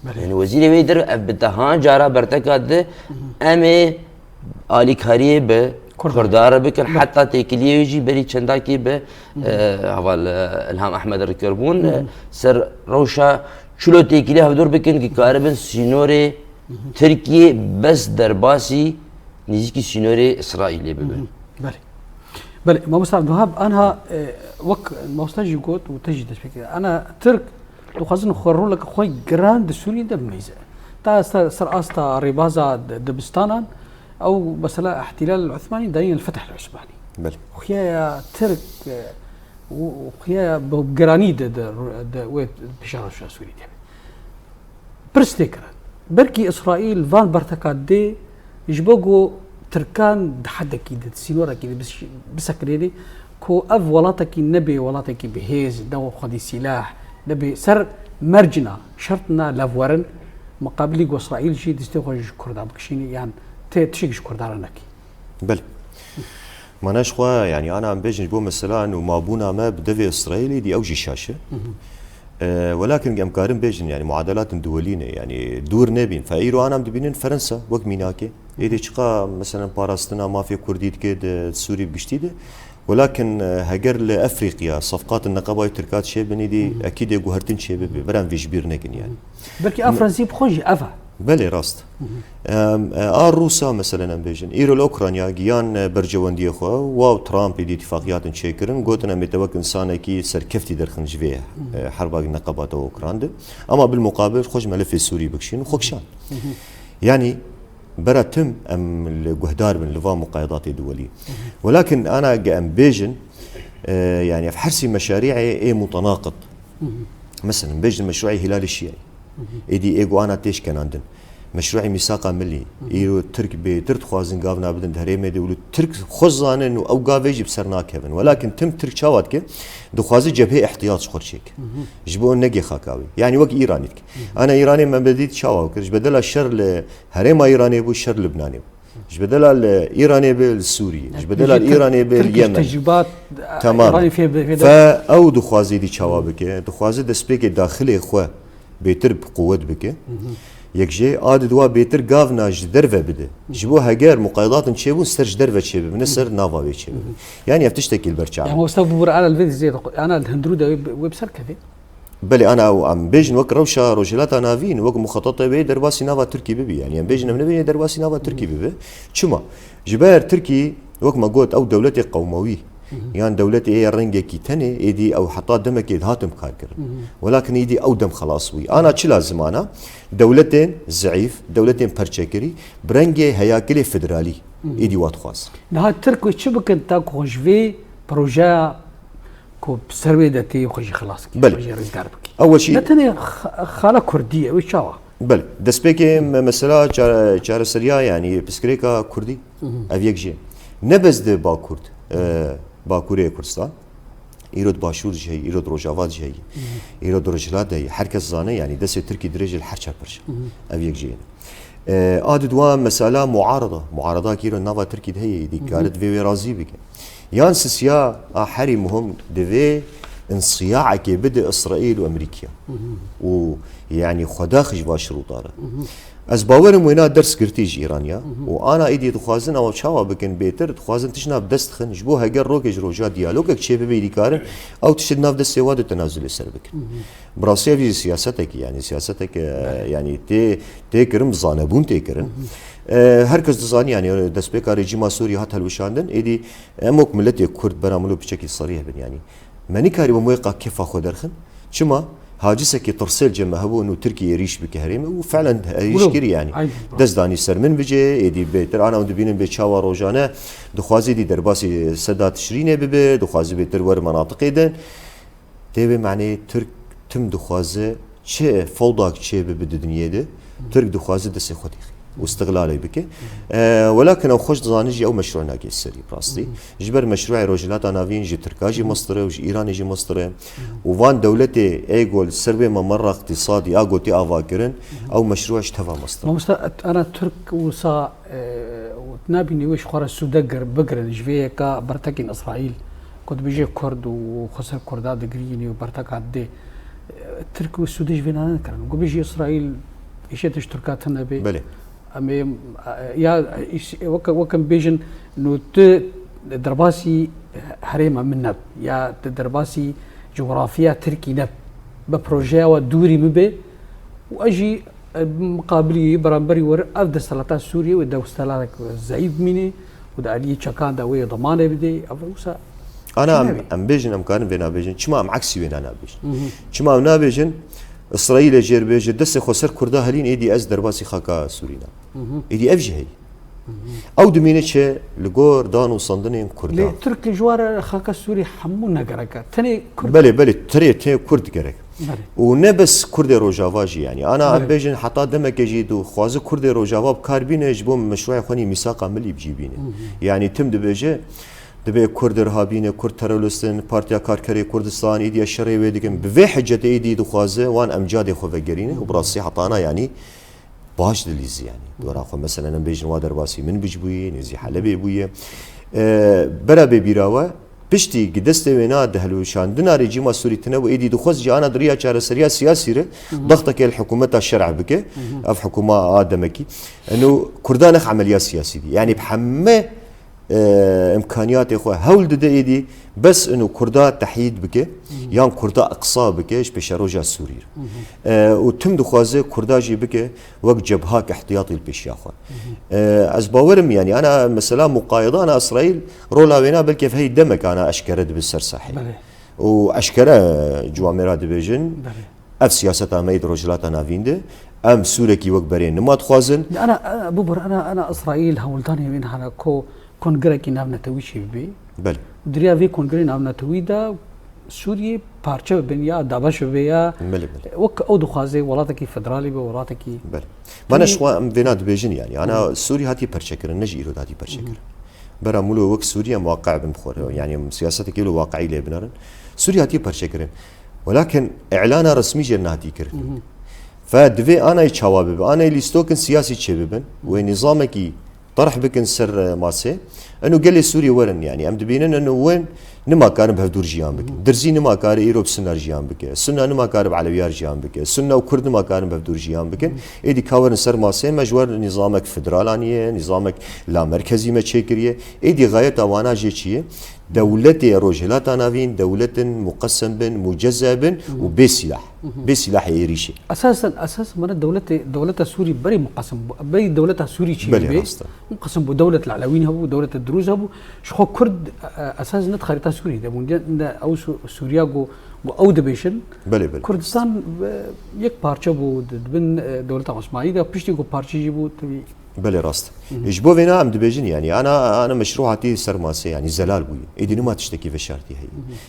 Belê. Yani wezîrê wê yî derve, ev bi dehan cara berteka di, em ê alîkariyê bi Kurda. Kurda re bikin. Belê. Heta têkiliyê wê jî berî çendakî bi, e, heval, e, Îlham Ehmed re kirbûn, e, ser rewşa çilo têkiliyê hevdûr bikin ki karibin sînorê Tirkiyê bes derbasî nêzîkî sînorê Îsraîlê bibe. Belê. Belê, mamosta Abdulwahab, anha, e, wek mamosta jî got û te jî dest pê kir. Ana Tirk dixwazin xwe roleke xwe giran di Sûriyê de bimeyze. Ta ser, ser asta rêbaza di-, dibistanan, ew mesela Îhtîlal Osmanî dayîn Fetih Osmanî. Belê. Xuyaya Tirk, e, û, û xuyaya bi giranî de, de, de wê pêşa rewşa Sûrî de. Pirs tê kirin. Belkî Îsraîl van berteka dê ji bo ku Tirkan di hedekî de, di sînorekî de bis-, bisekinênê ku ev welatekî nebê welatekî bi hêz, ne xwedî sîlah, nebê ser mercina, şertina levwerin, miqabilî ku Îsraîl jî destê xwe ji Kurda bikişînî, yan tê tişik ji Kurda re nekî. Belê. Mana ji xwe, yanî ana em bêjin ji bo mesela nûmabûna me bi devê Îsraîlê dî ew jî şaş e. E, welakin em karin bêjin, yanî muadelatên duwelî ne, yanî dûr nebîn. Fe îro ana em dibînin Ferensa wek mînakê. Êdî çiqa, meselen, parastina mafê Kurdî dike di Sûrî bi giştî de. Welakin, e, heger li Efrîqya sefqatên neqebayê Tirka çêbin, êdî ekîdê guhertin çêbibe. Bira em vê ji bîr nekin, yanî. Belkî a Fransî bi xwe jî ev e. Belê, rast. Em, e, a Rûsa, meselen, em bêjin. Îro li Ukrayna giyan, e, berjewendiyê xwe, wa û Trump êdî îtîfaqiyatin çêkirin, gotin, em ê te wek insanekî serkeftî derxin ji vê, e, herba neqebata Ukrayna de. Ama bil muqabil xwe ji melefê Sûrî bikişîn û xwe kişand. Yanî, bera tim em li guhdar bin li van muqayedatê duwelî. Welakin ana ge em bêjin, e, yanî ev hersî meşarî'ê ê mutenaqid. Meselen, bêjin meşru'ê Hîlalê Şiyayî. Êdî ê ku ana tê şkenandin. Meşru'ê Mîsaqa Millî. Îro Tirk bêtir dixwazin gavna bidin di herêmê de û li Tirk xwe zanin û ew gavê jî bi ser nakevin. Welakin tim Tirk çawa dike? Dixwaze cebhê ihtiyat ji xwe çêke. Ji bo negê xaka wê. Yanî wek Îranî dike. Ana Îranê me bedît çawa kir? Ji bedela şer li herêma Îranê bû, şer li Libnanê bû. Ji bedela li Îranê be li Sûriyê, ji bedela li Îranê be li Yemen. Tecrîbat, Tamam. Îranê fê, fê, fê Fe ew dixwaze dî çawa bike? Dixwaze destpêkê daxilê xwe bêtir bi quwet bike. Yek jê, a di dua bêtir gavna ji derve bide. Ji bo heger muqayedatên çêbûn ser ji derve çêbibe, ne ser nava wê çêbibe. Yanî ev tiştekî li ber çav. Ya mamosta bû bura ana li vê dizê de, ana li hundirû de wê, wê bi ser keve. Belê, ana ew em bêjin wek rewşa Rojhilata Navîn, wek muxetetê wê derbasî nava Tirkî bibî. Yanî em bêjin em nebêjin derbasî nava Tirkî bibe. Çima? Ji ber Tirkî, wek me got, ew dewletê qewmewî, yan dewletê ê rengekî tenê, êdî ew heta demekê dihatin bikarkirin. Welakin êdî ew dem xelas bûyî. Ana çi lazim ana? Dewletên zeîf, dewletên perçekirî, bi rengê heyakilê federalî, êdî wa dixwaz. Niha Tirk wê çi bikin ta ku ji vê projeya ku bi ser wê de tê xwe jî xilas bikî, Belê. Xwe jî rizgar bikî. Ewil jî Ne tenê xa-, xala Kurdî ye, wê çawa? Belê. Destpêkê me-, mesela çare-, çareseriya, yanî pirsgirêka Kurdî, ev yek jê. Ne bes di Bakur de, e, Bakurê Kurdistan, îro di Başûr jî heye, îro di Rojava jî heye, îro di Rojhilat de heye. Her kes zane, yanî destê Tirkî dirêj e li her çar perçe. Ev yek jê ye. E, a di dua mesela muarada. Muarada ki îro nava Tirkî de heye, dî kare divê wê razî bike. Yan sisiya a herî muhim divê Însiyaekê bide Îsraîl û Amerîkaya. Û, yanî, xwedaxî ji va şirûta re. Ez bawerim wêna ders girtî ji Îraniya. Û ana êdî dixwazin ew çawa bikin bêtir, dixwazin tişt nav dest dixin. Ji bo heger rokê ji roja diyalogek çêbibe, êdî karin ew tişt di nav destê wa de tenazulê ser bikin. Bi rastî ev jî siyasetekî, yanî siyasetek, e, yanî tê, tê kirin, bi zanebûn tê kirin. E, her kes dizanî, yanî destpêka rejîma Sûriyê hat hilweşandin, êdî em wek miletê Kurd bera min û piçekî serîh bin, yanî me nikarî bi wê qas kêfa xwe derxin. Çima? Hacisekî tirsê li cem me hebû, û Tirkiye êrîş bike herêmê û felen êrîş Wilo. Kirî, yanî. Aynen. Dest danî ser min bicê, êdî bêtir ana hûn dibînin bê çawa rojane dixwazî dî derbasî seda Tişrînê bibe, dixwazî bêtir wer menatiqê din. Tê vê maneyê Tirk tim dixwaze çi fewdak çê bibe di dinyê de, Tirk dixwaze destê xwe têxî û istiqlalê bike. E, welakin ew xweş dizane jî ew meşrû nake serî bi rastî. Ji ber meşrûyê Rojhilata Navîn ji Tirka jî mestir e û ji Îranê jî mestir e. Û van dewletê ê ku li ser wê memera îqtîsadî a gotî ava kirin, ew meşrû ji teva mestir e. Mamosta, ana Tirk wisa, e, û nabînî wê ji xwe re sûde gir-, bigirin ji vê yeka bertekên Îsraîl ku dibêje Kurd û xwe ser Kurda digirînî û berteka didê. Tirk wê sûdê ji vê nane kirin. Ku bêjî Îsraîl îşê tu ji Tirka tune bê. Belê. Em ê, ya, îş-, weke, weke em bêjin, no tu derbasî herêma min neb, ya tu derbasî coğrafiya Tirkî neb, bi projeya we dûrî min bê û ez jî, e, miqabilî wî, beramberî were, ev desthilata Sûriyê wê desthelatek zeyîf bimîne û di aliyê çekan de wê demanê bidê. Ev wisa Ana em, nabê. Em bêjin, em karin vê nabêjin. Çima em eksî wê nanabêjin? Çima em nabêjin, Îsraîlê jêr bêje, destê xwe ser Kurda helîn, êdî ez derbasî xaka Sûrî nabim. Êdî ev jî heye. Ew dimîne çi li gor dan û sandinên Kurda. Lê Tirk ji wan re xaka Sûrî hemû negerek e. Tenê Kurd. Belê, belê, tirê, tê Kurd gerek. Belê. Û ne bes Kurdê Rojava jî, yanî. Ana em Belê. Bêjin heta demeke jî dixwaze Kurdê Rojava bi kar bîne ji bo meşrûyê xwe nî mîsaqa milî bi cî bîne. Yanî tim dibêje, dibê Kurd irhabî ne, Kurd terorist in, Partiya Karkerê Kurdistan, êdî ez şerê wê dikim. Bi vê hicetê êdî dixwaze wan emcadê xwe vegerîne û bi rastî hetana, yanî, baş dilîzî, yanî. Dora xwe, meselen, em bêjin wa derbasî Minbij bûye, nêzî Helebê bûye. E, bera bê bîra we, piştî gi destê wêna di hilweşandina rejîma Sûrî tune bû, êdî dixwest jî ana di riya çareseriya siyasî re dexteke li hikûmeta şer'e bike, ev hikûma a demekî. Eno Kurda nex emeliya siyasî dî. Yanî bi heme e, imkaniyatê xwe hewl dide êdî bes ino Kurda tehyîd bike, yan Kurda iqsa bike ji pêşeroja Sûrî re. E, û tim dixwaze Kurda jî bike wek cebhak ihtiyatî li pêşiya xwe. E, ez bawerim, yanî, ana mesela muqayedana Îsraîl, rola wêna belkî ev hey demek ana eşkere dibe ser sahê. Belê. Û eşkere ciwamê ra dibêjin, Belê. Ev siyaseta me yê di Rojhilata Navîn de, em Sûrekî wek berê nima dixwazin. Ana, ana, bibur, ana, ana Îsraîl hewldanê wê hene ku kongrekî navnetewî çêbibe. Belê. Di riya vê kongrê navnetewî de Sûriyê parçe bibin ya dabeş bibe ya Belê, belê. Wek ew dixwaze welatekî federalî be, welatekî Belê. Mane ji xwe em vêna dibêjin, yanî. Ana Sûrî hatiye perçekirin, ne ji îro de hatiye perçekirin. Bera mûlo wek Sûrî em waqe bin bi xwe re. Yanî em siyasetekê lo waqiî lê binerin. Sûrî hatiye perçekirin. Welakin îlana resmî jê nehatiye kirin. Fe divê anayê çawa bibe? Anayê lîstokin siyasî çêbibin. Wê nîzamekî terh bikin ser, e, masê. Eno gelê Sûrî werin, yanî. Em dibînin eno win nima karin bi hevdûr jiyan bikin. Dirzî nima kare îro bi Sunna jiyan bike. Sunna nima kare bi Elewiyar jiyan bike. Sunna û Kurd nima karin bi hevdûr jiyan bikin. Êdî ka werin ser masê me ji wer nîzamek federal aniye, nîzamek lamerkezî me çêkiriye. Êdî xayeta wana jê çi ye? Dewletê Rojhilata Navîn, dewletin muqesem bin, muceze bin û bê sîlah. Bê sîlahê êrîşê. Esasen, esasen bana dewletê, dewleta Sûrî berî muqesem bû, berî dewleta Sûrî çî Belê, bê. Rast e. Muqesem bû, dewlet li Elewîn hebû, dewleta Dirûz hebû. Ji xwe Kurd, e, e, esas ne di xerîta Sûrî de bûn. Ne, ne ew Sû-, Sûriya ku, ku ew dibêjin. Belê, belê. Kurdistan, e, yek parçe bû, di, di bin, e, dewleta Osmanî de, piştî ku parçe jî bû, tevî. Belê, rast. Ji bo vêna em dibêjin, yanî, ana, ana meşrû hatî ser masê, yanî zelal bûye. Êdî nima tiştekî veşartî heye.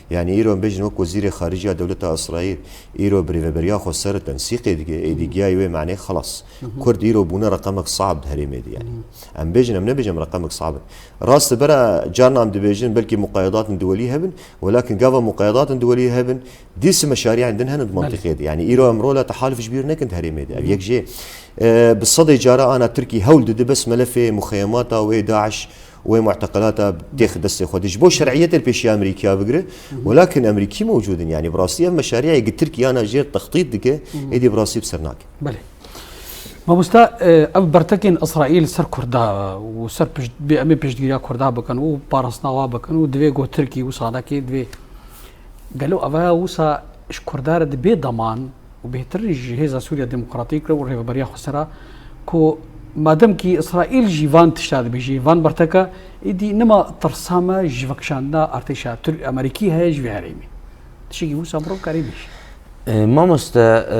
Yanî îro em bêjin wek wezîrê xaricî ya dewleta Îsraîl, îro birêveberiya xwe ser tensîqê dike, êdî giyayê wê manê xelas. Kurd îro bûne reqemek sab di herêmê de, yanî. Em bêjin, em nebêjin, em reqemek sab in. Rast e, bera carna em dibêjin, belkî muqayedatên duwelî hebin, welakin gava muqayedatên duwelî hebin, dîs meşariyên din hene di Belê. Mentiqê de. Yanî îro em rola tehaluf ji bîr nekin di herêmê de. Ev yek jê, e, bi sedê cara ana Tirkî hewl dide bes melefê muxeyemata wê DAIŞ Wê mu'teqelata têx destê xwe de. Ji bo şer'iyetê li pêşiya Amerîkiya bigire. Welakin Amerîkî mewcûd in. Yanî bi rastî ev meşariyê gi Tirkiye ana jê textît dike, êdî bi rastî bi ser nake. Belê. Mamosta, e, ev bertekên Îsraîl ser Kurda û ser pişt-, bê em ê piştgiriya Kurda bikin û parastina wa bikin û divê ku Tirkî wisa neke divê. Gelo ev wisa ji Kurda re dibe daman û bêhtir ji Hêza Sûriya Demokratîk re û Rêveberiya Xweser re ku madem kî Îsraîl jî van tişta dibêje, van berteka, êdî nema tirsa me ji vekişandina artêşa Tirk Amerîkî heye ji vê herêmê. Tiştekî wisa mirov karî bêje. E, mamoste, e,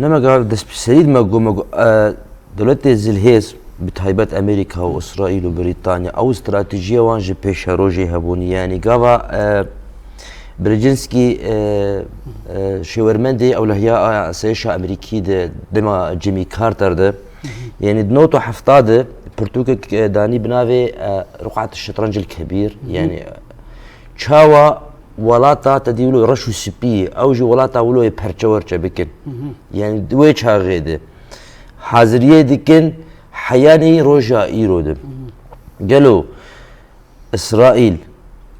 ne me gav dest bi serî me got, me got, e, dewletê zilhêz, bi taybet Amerîka û Îsraîl û Brîtanya, ew stratejiya wan ji pêşerojê hebûn. Yanî gava, e, Brzezinski, e, e, şêwermendê ewlehiya a sêşa Amerîkî de dema Jimmy Carter de, yanî di nod û hefta de pirtûkek, e, danî bi navê, e, Ruqat Şetrencil Kebîr, yanî, e, çawa welata te dî wilo reş û spî ye, ew jî welata wilo yê perçewerçe bikin. Yanî di wê çaxê de haziriyê dikin heyanî roja îro de. Gelo Îsraîl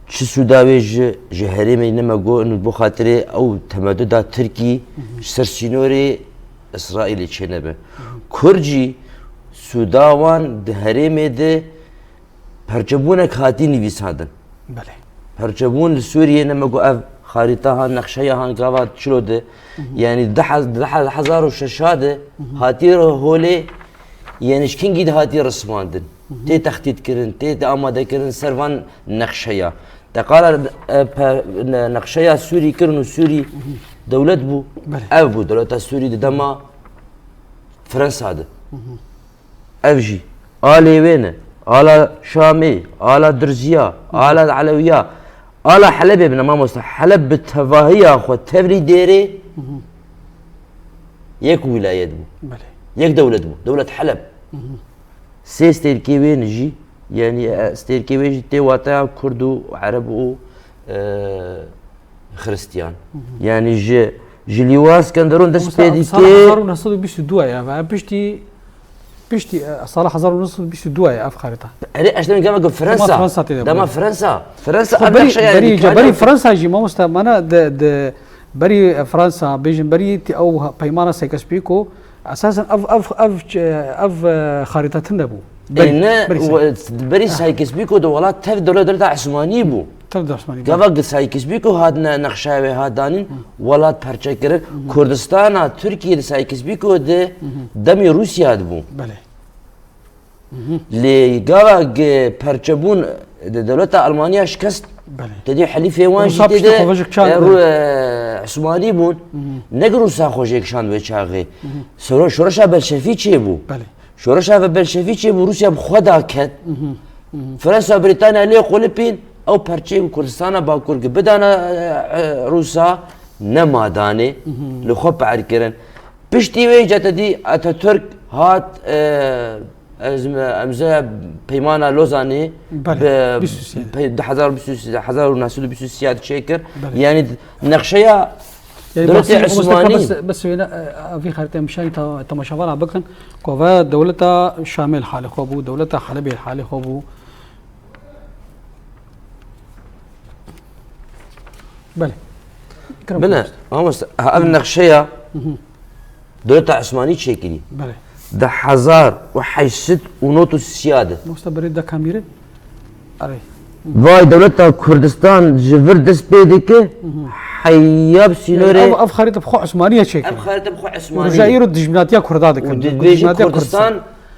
çi sûda wê ji, ji herêmê ne me got, û bo xatirê ew temeduda Tirkî ji ser sînorê Îsraîlê çênebe. Kurd jî sûda wan di herêmê de perçebûnek hatî nivîsandin. Belê. Perçebûn li Sûriyê ne me got ev xarîta han, nexşeya han gava çilo de, yanî di hez-, di hez-, hezar û şeş de hatî holê, yanî ji kingî de hatî rismandin. Tê textît kirin, tê, tê amade kirin ser van nexşeya. Te qala, e, pe-, ne-, nexşeya Sûrî kirin û Sûrî dewlet bû. Belê. Ev bû dewleta Sûrî di dema Fransa de. Ev jî alê wê ne, ala Şamê, ala Dirziya, ala Elewiya, ala Helebê bine mamoste. Heleb bi tevahiya xwe tevlî dêrê yek wîlayet bû. Belê. Yek dewlet bû. Dewlet Heleb. Sê stêrkê wê ne jî, yanî, e, stêrkê wê jî tê wateya Kurd û Ereb û, e, Xiristiyan. Yanî ji, ji Lîwa Skenderon dest pê dike. Sala hezar û neh sed û bîst û du ye, ve piştî, piştî, e, sala hezar û neh sed û bîst û du ye ev xarîta. Erê, ez dema gava Fransa. Dema Fransa tê de. Dema Fransa. Fransa ev nexşeya berî, berî Fransa jî mamoste mana de, de berî, e, Fransa, bêjin berî tî ew peymana Sykes-Picot, esasen ev, ev, ev, ev, e, xarîta tinde bû. Berî, e, ne, berî Sykes-Picot de welat tev dewlet, dewleta Osmanî bû. Tev dewleta Osmanî bû. Gava Sykes-Picot hat ne, nexşa wê hat danîn, welat perçe kirin. Kurdistana Tirkiyê di Sykes-Picot de demê Rûsya de bû. Belê. Lê gava perçebûn de dewleta Almanya şikest, belê, te dî helîfê wan jî tê de, e, Rû-, e, Osmanî bûn. Ne Rûsa xwe jê kişand wê çaxê. Soro-, şoreşa Belşevî çêbû. Belê. Şoreşa ve Belşevî çêbû, Rûsya bi xwe da ket. Fransa, Brîtanya lê qulipîn, ew perçeyên Kurdistana Bakur ki bidana, e, e, Rûsa, nema danê, li xwe pier kirin. Piştî wê ca te dî Atatürk hat, e, ez me-, emzeya peymana Lozanê, belê, bi, bîst û sê, pe-, du hezar bîst û sê, hezar û neh sed û bîst û sê de çêkir. Belê. Yanî nexşeya, yanî dewletê Osmanî. Bes, bes wêne, e, vî xaritê em şayîn ta-, temaşevana bikin ku ve dewleta Şamê li halê xwe bû, dewleta Helebê li halê xwe bû. Belê. Kerem. Bine, mamoste, ha, ev nexşeya dewleta Osmanî çêkirî. Belê. Di hezar û heşt sed û nod û sî de. Mamoste, berê de kamîre. Erê. Vay, dewleta Kurdistan ji vir dest pê dike, heya bi sînorê. Yanî ev, ev xarîte bi xwe Osmaniye çêkirî. Ev xarîte bi xwe Osmanî. Roja îro dijminatiya Kurda dikin. Û dibêjin Kurdistan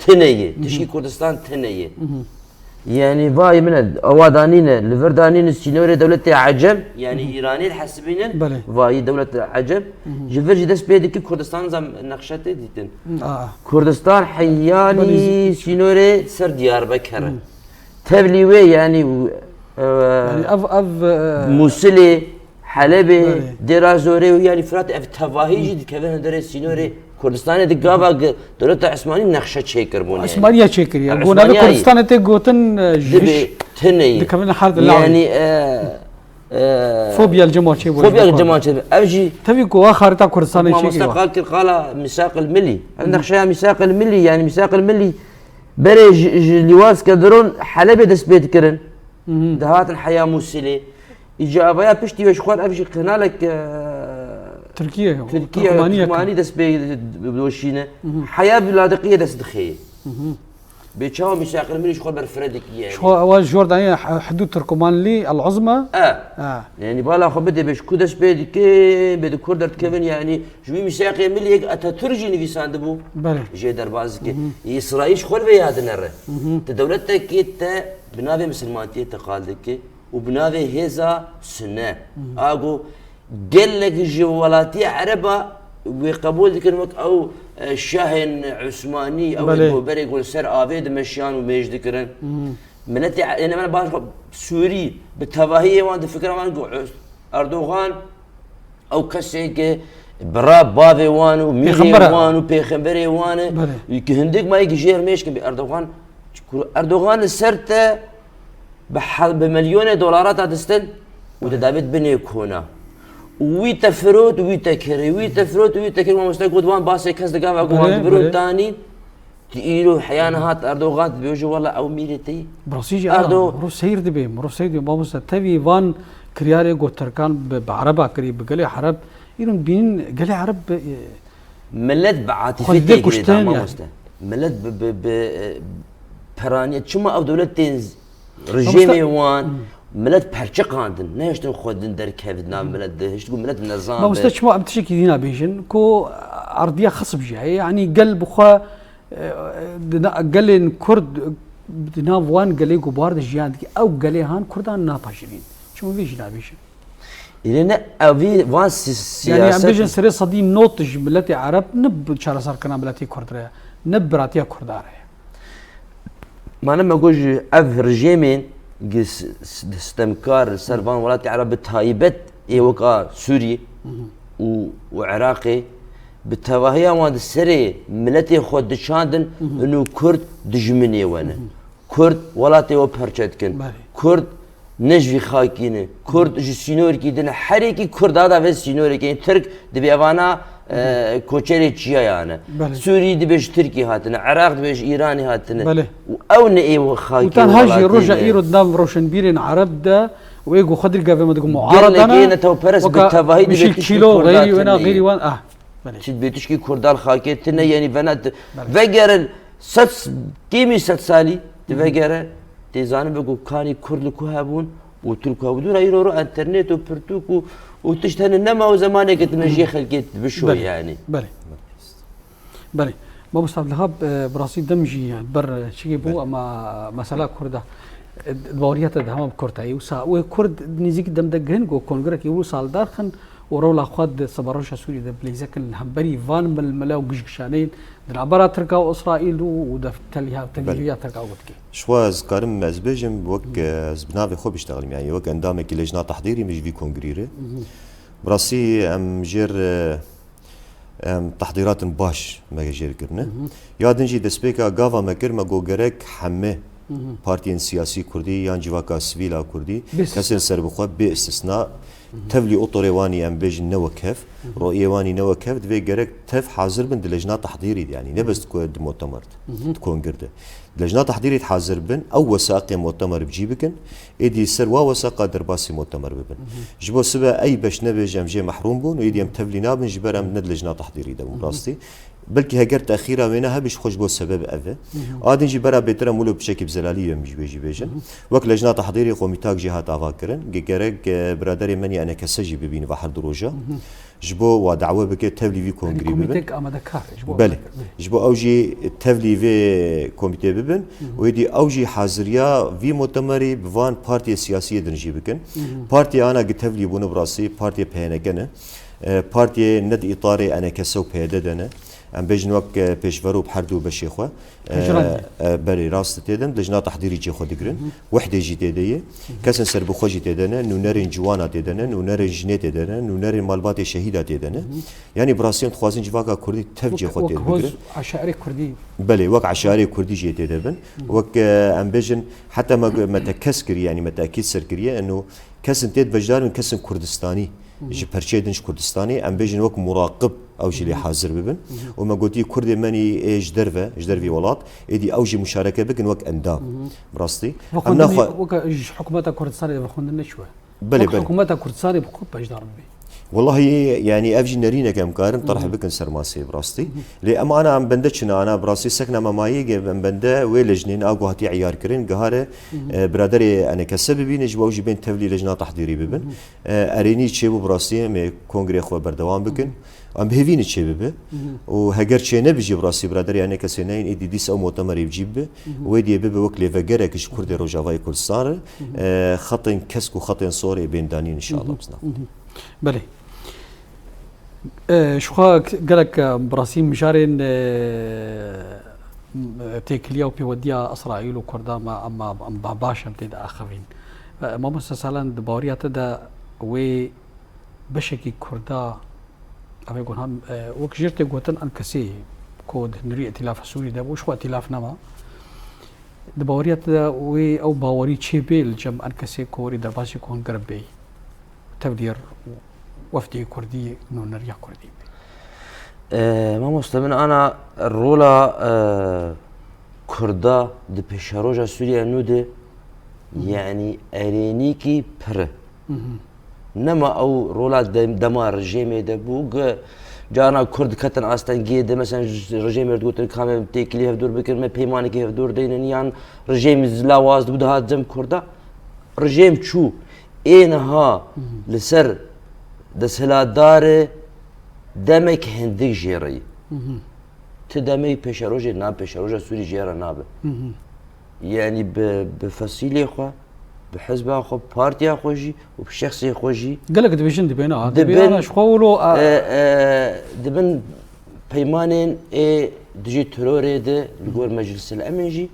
tune ye. Tişkî Kurdistan tune ye. Yanî vay min e, ewa danîne, li vir danîne sînorê dewletê Ecem, yanî Îranê dihesibînin, belê, vayî dewlet Ecem, ji vir jî dest pê dike Kurdistan zam nexşe tê dîtin. Aa. Kurdistan heyanî, belê, sînorê ser Diyarbekir e. Tevlî wê yanî, e, yanî ev, ev, e, Mûsilê, Helebê, belê, Dêra Zorê û yanî Firat, ev tevahî jî dikevin hundirê sînorê Kurdistanê, di gava gi-, dewleta Osmanî nexşe çêkiribûn, yanî. Osmaniye çêkiriye. Got navê Kurdistanê tê gotin, e, ji dibê tune ye. Dikevin her di lawê. Yanî, e, e, fobiya li cem çêbû. Fobiya li cem çêbû. Ev jî tevî ku wa xarîta Kurdistanê çêkiriye. Mamoste qal kir qala Mîsaq el Milî. Ev nexşeya Mîsaq el Milî, yanî Mîsaq el Milî Berê ji, ji Lîwanske diron Helebê dest pê dikirin. Mhm. Dihatin heya Mûsilê. Îca avaya piştî wê ji xwe ev jî kanalek, e, Tirkiye, Tirkiye, Tirkmanî yek. Tirkmanî dest pê didoşîne. Mhm. Heya Ladiqiyê dest dixê. Mhm. Bê çawa mîsaqir min ji xwe berfire dikiye. Ji xwe ewa jor dayê he-, hidû Tirkmanlî el-Uzma. E. E. Yani bala xwe bidê bê ji ku dest pê dike, bê di kur derdikevin yani. Ji wî mîsaqê milî yek Atatürk jî nivîsandibû. Belê. Jê derbas dike. Mhm. Îsraîl ji xwe li vê ya dinere. Mhm. Ti dewletekî te bi navê misilmantiyê te qal dike û bi navê hêza sune. Mhm. A ku gelek ji welatiyê Ereba wê qebûl dikin wek ew, e, şahên Usmanî, ew Belê. Ê ku berê ku li ser avê dimeşiyan û mêj dikirin. Mhm. Miletê E-, êne me baş Sûrî bi tevahiyê wan di fikra wan ku Us-, Erdogan Ew kesê ke bira bavê wan û mîrê Pêxember e. Wan û pêxemberê wan e. Belê. Ki hindik mayî ki jêr mêşkin bi Erdogan. Ku Erdogan li ser te bi hel-, bi milyonê dolara ta distin û te davêt binê kona. Û wî te firot, wî te kirê, wî te firot, wî te kirê. Mamoste got wan basê kes digava ku wan Belê, dibirûn belê. Tanî. Tu îro heya niha Erdogan dibêje, wela ew mîrê te yî. Bi rastî jî Erdo- Erdo, mirov seyr dibe, mirov seyr dibe. Mamoste, tevî van kiryarê ku Tirkan bi, bi Ereba kirî, bi gelê Ereb, îro bînin gelê Ereb bi, e, Millet bi atifê xwe dide tê girê kuştin da, yani. Mamoste. Millet bi, bi, bi, e, peranî, çima ew dewlet tên z-, Mamoste, rejêmê wan, hmm. Millet perçiqandin, nehiştin xwe din derkevin nav millet de, hişt ku millet nezan Mamoste, be. Çima em tiştekî dîna bêjin, ku ardiya xisib jî heye, yani gel bi xwe Di na-, gelên Kurd, di nav wan gelê ku bar de jiyan dike, ew gelê han Kurdan napajirîn. Çima vê jî nabêjin? Îrê ne, ev vî van si-, Yani em bêjin siyaset serê sedî nod ji miletê Ereb ne bi çareserkirina miletê Kurd re ye, ne bi biratiya Kurda re ye. Mane me got ji ev rejêmên gi s-, s-, stemkar li ser van welatê Ereb bi taybet ê weka Sûriyê û, û Iraqê bi tevahiya wan di serê miletê xwe diçandin, ino Kurd dijminê we ne. Kurd welatê we perçe dikin. Belê. Kurd ne ji vî xakî ne. Kurd ji sînorkî din e. Herêkî Kurd hata vê sînorekê. Tirk dibê evana, e, koçerê çiyayan e. Belê. Sûrî dibê ji Tirkî hatine. Iraq dibê ji Îranê hatine. Belê. Û ew ne ê xakî Û tenha jî welatê roja ne. Îro di nav roşenbîrên Ereb de û ê ku xwe dirgevê me digo muarada ne. Gelekê netewperest bi tevahî dibê tişkî Kurda tênê. Wêna xeyrî wan, ah. Belê. Çi dibê tişkî Kurda li xakê tine, yanî vena ti-, Belê. Vegerin sed, kêmî sed salî, ti vegere, tê zanin be ku kanî Kurd li ku hebûn û Tirk ku hebûn. Dûra îro ro enternet û pirtûk û, û tişt hene nema û zemaneke ti mejiyê xelkê bişo Belê. Yani. Belê. Belê. Mamosta Abdulhab, e, bi rastî dem jî ber çikê bû, Belê. Ama mesela Kurda, e, baweriya te de hema bi Kurd heye. Wisa wê Kurd nêzîkî dem de gihin ku kongrekî wisa li dar xin, û rola xwe di seberoja Sûriyê de bileyzekin li hemberî van milmile û gişgişaneyên di navbera Tirka û Îsraîl û, û de teliha, Belê. Tevîliya Tirka û dike. Ji xwe ez karim ez bêjim wek, Hmm. e, ez bi navê xwe biştexlim, yani wek endamekî lejna tehdîrî min ji vî kongrî re. Mhm. Bi rastî em jêr, e, em tehdîratin baş me jêr kirine. Mhm. Ya din jî destpêka gava me kir, me got gerek heme Mhm. partiyên siyasî kurdî yan civaka sivîl a kurdî, Bê kesên istisna. Serbixwe bê istisna, Mhm. tevlî otorê wanî em bêjin ne wek hev, Mhm. royê wanî ne wek hev, divê gerek tev hazir bin di lejna tehdîrî de, yanî ne bes di ko-, di mutemer de, Mhm. di kongir de. Di lejna tehdîrî de hazir bin, ew wesaqê mutemer bi cî bikin, êdî ser wa wesaqa derbasî mutemer bibin. Mhm. Ji bo sibe ey beş nebêje em jê mehrûm bûn û êdî em tevlî nabin, ji ber em ne di lejna tehdîrî de bûn, Mhm. rastî. Belkî heger texîra wêne hebî ji xwe ji bo sebeb ev e. Mhm. A din jî bera bêtir em wilo piçekî bi zelalî em jî bê jî bêjin. Mhm. Wek lejna tehdîrê Qomîtak jî hat ava kirin. Ge-, gerek, e, biraderê me yê enekese jî bibîne va her du roja. Mhm. Ji bo wa dawe bike tevlî vî kongrî bibin. Komîtek amadekar e ji bo Belê. Ji bo ew jî tevlî vê komîtê bibin. Mhm. Û êdî ew jî haziriya vî mutemerî bi van partiyê siyasiyê din jî bikin. Mhm. Partiyê ana gi tevlî bûne bi rastî partiyê P N K ne. E, partiyê ne di îtarê enekese û P Y D de ne. Em bêjin wek, e, pêşverû bi her du beşê xwe. E, Hicran. E, belê, rast tê din, lejna tehdîrî cê xwe digirin. Hı hı. Wehdê jî tê de ye. Hı hı. Kesên serbixwe jî tê de ne, nûnerên ciwana tê de ne, nûnerên jinê tê de ne, nûnerên malbatê şehîda tê de ne. Hı hı. Yanî bi rastî em dixwazin civaka kurdî tev cê xwe tê bigirin. Wek eşarê kurdî. Belê, wek eşarê kurdî jê tê de bin. Hı hı. Wek, e, em bêjin, heta me, me tekez kiriye, yanî me tekîd ser kiriye, eno kesên tê de beşdar bin, kesên Kurdistanî. Ji perçeyê din ji Kurdistanê, em bêjin wek muraqib ew jî lê hazir bibin. Û me gotî Kurdê me nî ê ji derve, ji dervî welat, êdî ew jî muşareke bikin wek endam. Bi rastî. Em Vexwendin naxwe- weke ji hikûmeta Kurdistanê vexwendin neçûye. Belê, Wek belê. Hikûmeta Kurdistanê bi xwe beşdar bibe. Wellahî, yanî ev jî nerînek em karin terh bikin ser maseyê bi rastî. Lê em ana em bende çin ana bi rastî sekna me mayê ge em bende wê lejnên a ku hatiye eyar kirin gihare, e, biraderê enekese bibîne ji bo ew jî bên tevlî lejna tehdîrî bibin. E, erênî çêbû bi rastî em ê kongrê xwe berdewam bikin. Em bi hêvî ne çêbibe. Û heger çênebî jî bi rastî biraderê enekesê neyên êdî dîsa ew mutemerê bi cî bibe. Wê diyê bibe wek lêvegerek ji Kurdê Rojavayê Kurdistan re, e, xetên kesk û xetên sor ê bên danîn inşallah bizna. Belê. E, ji xwe gelek, e, bi rastî mijarên, e, têkiliya û pêwediya Îsraîl û Kurda me, em, em ba-, baş em tê de axivîn. E, Mamoste Salan, di baweriya te de wê beşekî Kurda, em ê got, e, wek jêr tê gotin, enkesê ku di hundirî îtîlafa Sûrî de bû, ji xwe îtîlaf nema. Di baweriya te de wê ew bawerî çêbê li cem enkesê ku werî derbasî kongre bê, tevlî wefdê Kurdî, nûneriya Kurdî bê? E, mamoste, min ana rola, e, Kurda di pêşeroja Sûriye nû de, yanî erênîkî pir e. Nema ew rola dem-, dema rejêmê de bû, ge carna Kurd ketin astengiyê de, mesela ji rejêmê re digotin, ka em têkilî hevdûr bikin, me peymanekî hevdûr deynin, yan rejêmî zila waz dibû dihat cem Kurda. Rejêm çû, ê niha li ser desthilatdar e, demek hindik jê re ye. Ti demê pêşerojê na pêşeroja Sûrî jê re nabe. Yanî bi, bi fesîlê xwe, bi hizba xwe, bi partiya xwe jî û bi şexsê xwe jî. Gelek dibêjin dibêne, ha, dibê Dibin, ana ji xwe wilo, a- e, e, dibin peymanên ê dijî terorê de li gor Meclisil Emin jî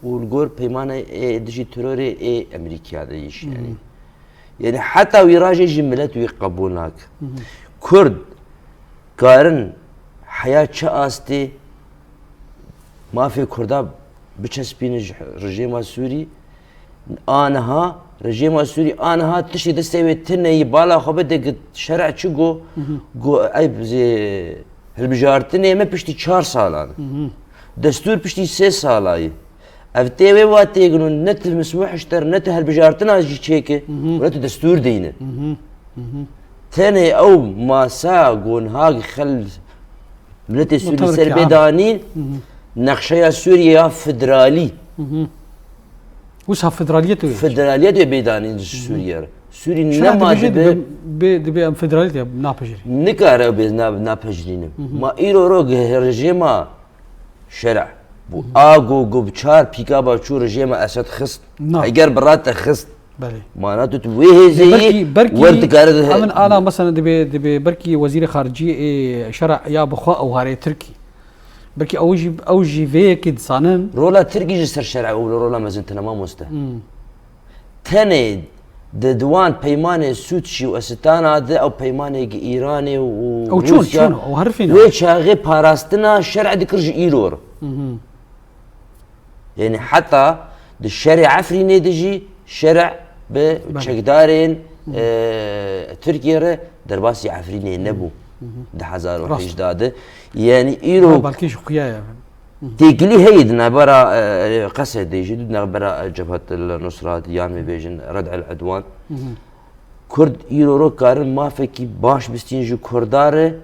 û li gor peymanê ê dijî terorê ê Emerîkaya de jî, yanî. Yanî heta wî rajê jî milet wî qebûl nake. Kurd karin heya çi astê mafê Kurda biçespîne ji rejêma Sûrî. Aniha rejêma Sûrî aniha tiştê destê wê tune yî bala xwe bide, gi şer'a çi go, go ev zê hilbijartinê me piştî çar salan. Destûr piştî sê sala ye. Ev tê wê wa têgin û ne ti mismuh ji te re, ne ti hilbijartina jî çêke, û ne ti destûr deyne. Tenê ew masa gonha xel miletê Sûrî ser bê danîn, nexşeya Sûriye ya federalî. Wisa federaliyet wê. Federaliyet wê bê danîn ji Sûriye re. Sûrî Şuna nema dibêje dibe, dibe, dibe em federaliyet ya napejirî. Nikare bê na-, napejirîne. Ma îro ro ge rejêma şer'a bû. A go, go bi çar pîkaba çû rejêma Esed xist. Na. Eger bi rate xist. Belê. Mana tu, tu wê hêzê yî Belkî, belkî wer dikare di- em ana mesela dibe, dibe belkî wezîrê xaricî ê şer'a ya bi xwe ew harê Tirkî. Belkî ew jî, ew jî vê yekê dizanin. Rola Tirkî ji ser şer'a û rola mezin tine mamoste. Tenê di diwan peymanê Sûçî û Esitana de ew peymanê gi Îranê û Ew çûn, Rûsya çûn, ew herifî ne. Wê çaxê parastina şer'ê dikir ji îro re. Yanî heta di şerê Efrînê de jî şer' bi Belê. Çekdarên, e, Tirkiye re derbasî Efrînê nebû di hezar û hejdeh de. Yanî îro Ha, belkî ji xuya ye. Têkilî heye di navbera, e, Qesedê jî, di navbera, e, Cebhet el Nusra, yan wê bêjin Red el Edwan. Kurd îro ro karin mafekî baş bistîn ji Kurda re.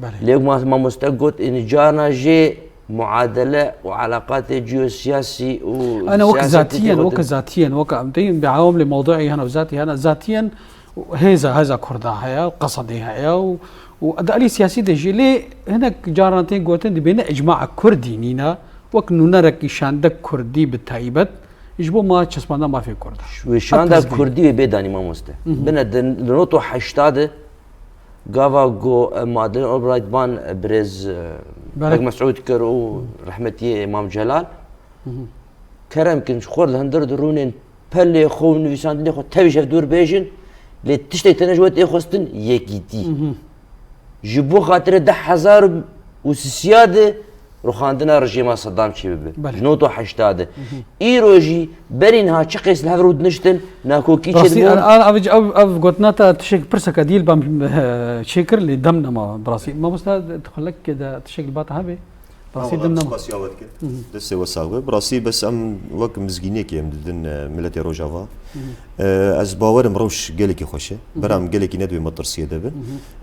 Belê. Lê wek ma-, mamoste got, ênî carna jê muadele û eleqatê ciyosiyasî û Ana wek siyasete zatiyen, têkotin. Wek zatiyen, wek em deyên bi awamlê mewduî hene, zatî hene, zatiyen hêza, hêza Kurda heye, Qesedê heye û, û di alî siyasî de jî lê hinek caran tên gotin dibêne icmaa Kurdî nîne, wek nûnerekî şandek Kurdî bi taybet, ji bo ma çespanda mafê Kurda. Wê şanda Kurdî wê bê danî mamoste. Bine di, di not û heşta de gava go, e, Madeleine Albright ban, e, birêz, e, Belê. Beg Mesûd kir û rehmetiyê Îmam Celal. Kerem kin ji xwe li hundir di rûnên pelê xwe û nivîsandinê xwe tevî ji hev dûr bêjin, lê tiştek tene ji we tê xwestin yekîtî. Ji bo xatirê du hezar û sisiya de rûxandina rejîma Seddam çêbibe. Belê. Ji nod û heştê de. Îro jî berî niha çi qês li hev rûdiniştin, nakokî Rastî, çêdibûn. Ev, ev, ev, ev gotina te tişek pirseke dîl bam çêkir lê dem nema. Bi rastî. Mamosta, tu xulek de tişek li ba te hebe? Bi rastî dem nema. Spasiya we dikin. Destê we sax be. Bi rastî bes em wek mizgînekê em didin, e, miletê Rojava. E, ez bawerim rewş gelekî xweş e. Beram gelekî ne di wê metirsiyê de bin.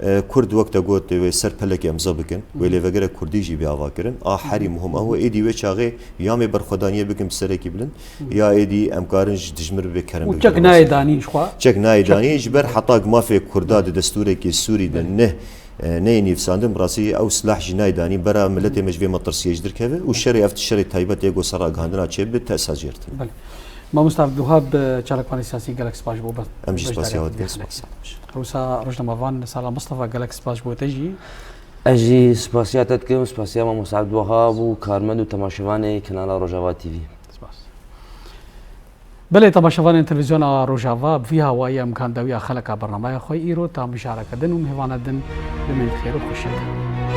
E, Kurd wek te got, wê ser pelekê emza bikin. Wê lêvegere Kurdî jî bê ava kirin. A herî muhim ew e. Êdî wê çaxê ya em ê berxwedaniyê bikin bi serekî bilind, ya êdî em karin ji dijmir bê kerem Û bikin çek nayê rastî. Danîn ji xwe. Çek nayê Çek. Danîn ji ber heta ku mafê Kurda di destûrekê Sûrî de ne, e, neyê nivîsandin, bi rastî ew silah jî nayê danîn, bera miletê me ji vê metirsiyê ji dirkeve û şerê ev şerê taybet ê ku ser ragihandina çêbibe, te esas jê re tune. Belê. Mamosta Abdulwahab, çalakvanê siyasî, gelek spas ji bo be-, Em jî beşdariyetê spasiya we dikin, gelek spas. Rewşa rojnamevan Sala Mustafa, gelek spas ji bo te jî. Ez jî spasiya te dikim, spasiya Mamosta Abdulwahab û karmend û temaşevanê Kanala Rojava T V. Spas. Belê, temaşevanên televîzyona Rojava, bi vî hawayî em gihandewiya xeleka bernameya xwe îro, ta mijareke din û mêvane din bimînin xêr û xweşiyê de.